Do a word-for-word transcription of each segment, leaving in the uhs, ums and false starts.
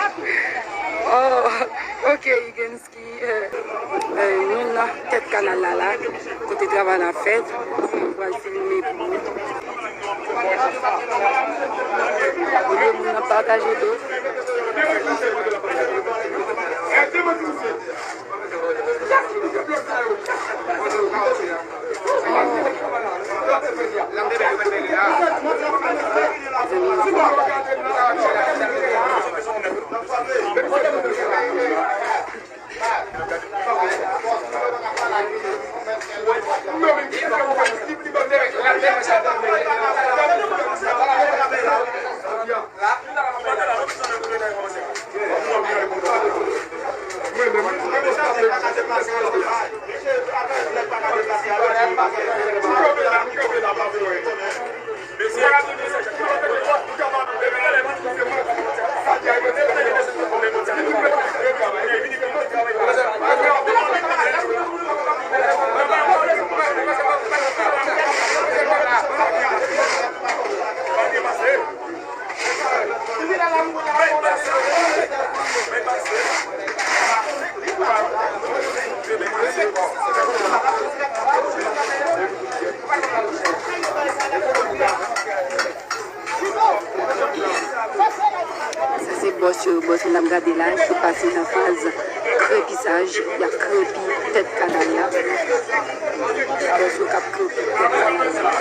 Oh, ok, Higgins ki, euh, euh, nou nan tèt kanal la, la, kote travay la fèt, nou pral filme pou ou. Ou vle moun nan pataje do. Sa se bòs yo, bòs yo n ap gade la, ki pase nan faz krepizaj, y ap krepi tèt kanal la. Bòs yo k ap krepi tèt kanal la.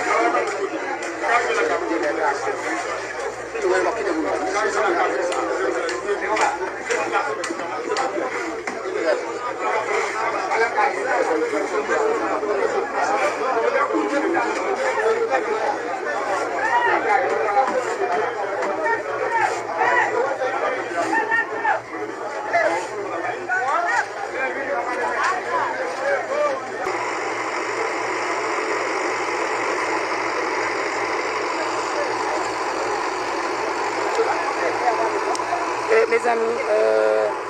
Eh, mezanmi, euh,